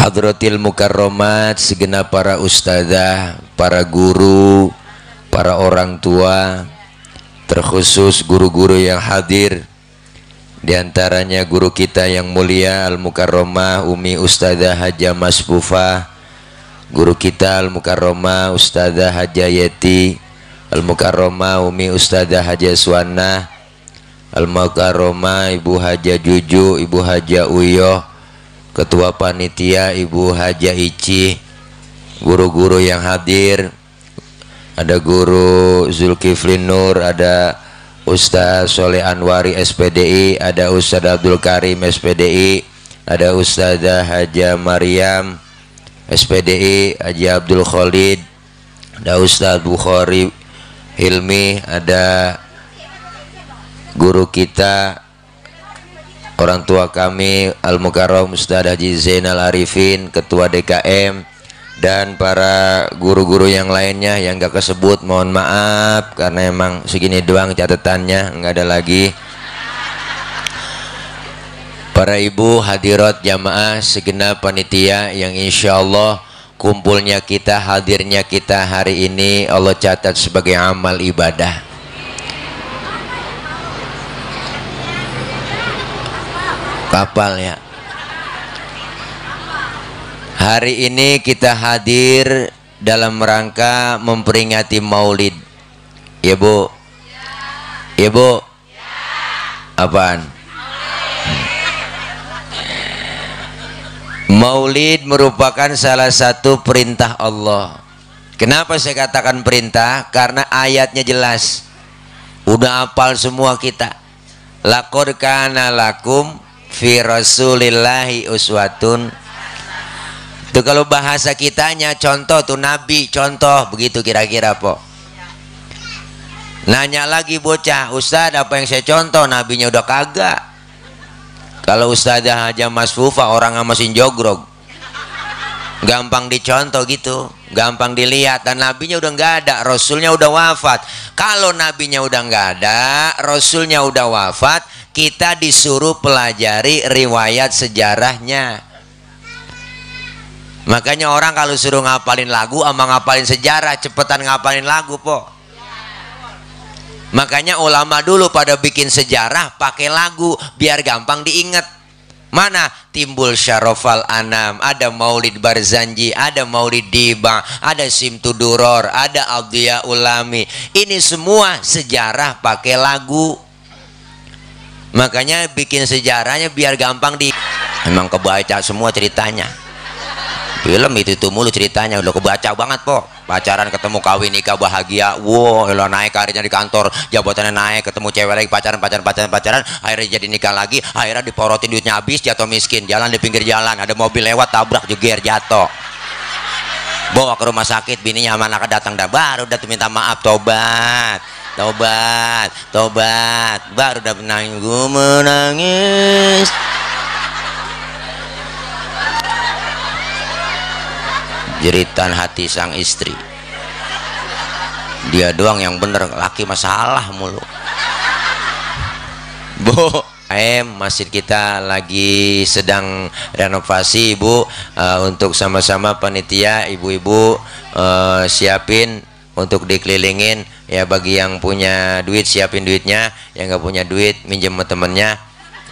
Hadratil mukarramat, segenap para ustadzah, para guru, para orang tua, terkhusus guru-guru yang hadir. Di antaranya guru kita yang mulia Al-Mukarramah Umi Ustadzah Haja Masfufah, guru kita Al-Mukarramah Ustadzah Haja Yeti, Al-Mukarramah Umi Ustadzah Haja Swana, Al-Mukarramah Ibu Haja Juju, Ibu Haja Uyoh, Ketua Panitia Ibu Haja Ici, guru-guru yang hadir, ada Guru Zulkifli Nur, ada Ustaz Soleh Anwari SPDI, ada Ustaz Abdul Karim SPDI, ada Ustazah Haja Maryam SPDI, Haji Abdul Khalid, ada Ustaz Bukhari Hilmi, ada guru kita, orang tua kami Al-Mukarram Ustaz Haji Zainal Arifin, Ketua DKM, dan para guru-guru yang lainnya yang gak kesebut, mohon maaf karena emang segini doang catatannya, nggak ada lagi. Para ibu hadirat jamaah, segenap panitia yang insya Allah kumpulnya kita, hadirnya kita hari ini Allah catat sebagai amal ibadah. Kapal ya. Hari ini kita hadir dalam rangka memperingati Maulid. Ya Bu? Ya Bu? Apaan? Maulid merupakan salah satu perintah Allah. Kenapa saya katakan perintah? Karena ayatnya jelas. Udah hafal semua kita. Laqad kana lakum fi rasulillahi uswatun. Itu kalau bahasa kitanya contoh tuh Nabi, contoh begitu kira-kira po. Nanya lagi bocah, Ustadz apa yang saya contoh? Nabinya udah kagak. Kalau Ustadzah Haja Masfufah orang masih jogrog, gampang dicontoh gitu, gampang dilihat. Dan nabinya udah nggak ada, rasulnya udah wafat. Kalau nabinya udah nggak ada, rasulnya udah wafat, kita disuruh pelajari riwayat sejarahnya. Makanya orang kalau suruh ngapalin lagu sama ngapalin sejarah, cepetan ngapalin lagu po. Makanya ulama dulu pada bikin sejarah pakai lagu biar gampang diingat. Mana Timbul Syarofal Anam, ada Maulid Barzanji, ada Maulid Diba, ada Simtuduror, ada Abdiya Ulami. Ini semua sejarah pakai lagu. Makanya bikin sejarahnya biar gampang di. Emang kebaca semua ceritanya. Film itu mulu ceritanya udah kebaca banget po. Pacaran ketemu kawin nikah bahagia, wow, lo naik karirnya di kantor, jabatannya naik, ketemu cewek lagi, pacaran, akhirnya jadi nikah lagi, akhirnya diporotin duitnya habis, jatuh miskin, jalan di pinggir jalan, ada mobil lewat tabrak jeger jatuh, bawa ke rumah sakit, bininya sama anaknya datang, dah baru udah minta maaf, tobat, baru udah menangis, gue menangis. Jeritan hati sang istri, dia doang yang bener, laki masalah mulu. Bu, masjid kita lagi sedang renovasi Bu, untuk sama-sama panitia ibu-ibu siapin untuk dikelilingin ya. Bagi yang punya duit siapin duitnya, yang nggak punya duit minjem sama temennya.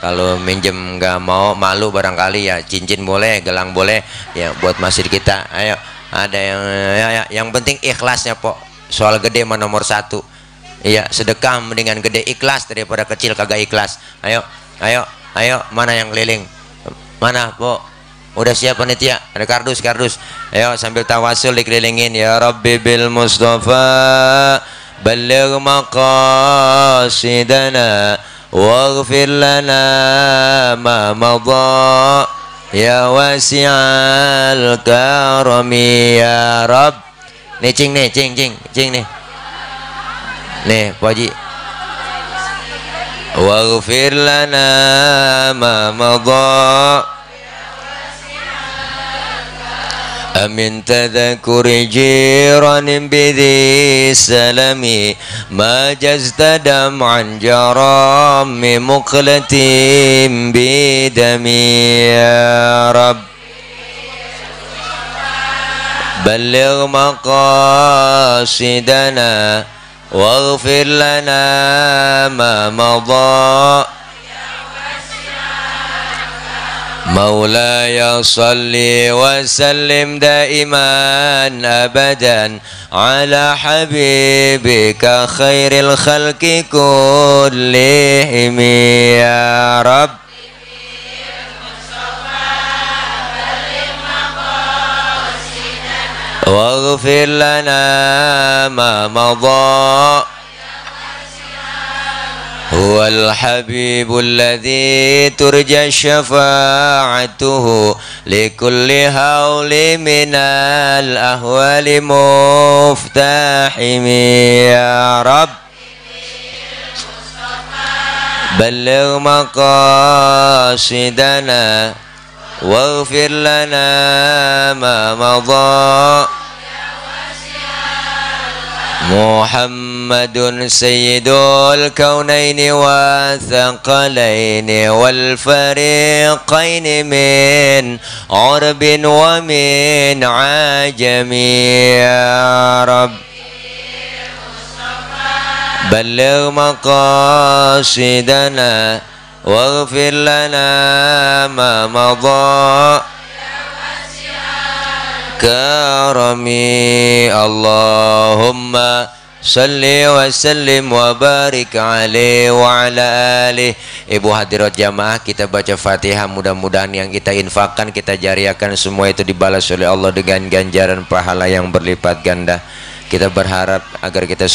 Kalau minjem nggak mau, malu barangkali ya, cincin boleh, gelang boleh ya buat masjid kita. Ayo, ada yang penting ikhlasnya po. Soal gede mah nomor satu. Iya, sedekah mendingan gede ikhlas daripada kecil kagak ikhlas. Ayo, mana yang keliling? Mana po? Udah siap panitia? Ada kardus. Ayo sambil tawasul dikelilingin. Ya Rabbi bil Mustafa balligh maqasidana waghfir lana ma madha ya wasi'al karami ya Rabb. Nih cing nih. Nih Pak Haji. Waghfir lana ma madha amin tadhakuri jiranin bidhi salami majazta dam'an jarami muqlatim bidami ya Rabb. بلغ مقاصدنا واغفر لنا ما مضى مولاي صل وسلم دائما أبدا على حبيبك خير الخلق كلهم يا رب واغفر لنا ما مضى هو الحبيب الذي ترجى شفاعته لكل هول من الأهوال مفتاحم يا رب بلغ مقاصدنا واغفر لنا ما مضى محمد سيد الكونين والثقلين والفريقين من عرب ومن عجم يا رب بلغ مقاصدنا واغفر لنا ما مضى كرمي اللهم صل وسلم وbarik alaihi wa ala alihi. Ibu hadirat jamaah, kita baca Fatihah, mudah-mudahan yang kita infakkan, kita jariakan semua itu dibalas oleh Allah dengan ganjaran pahala yang berlipat ganda. Kita berharap agar kita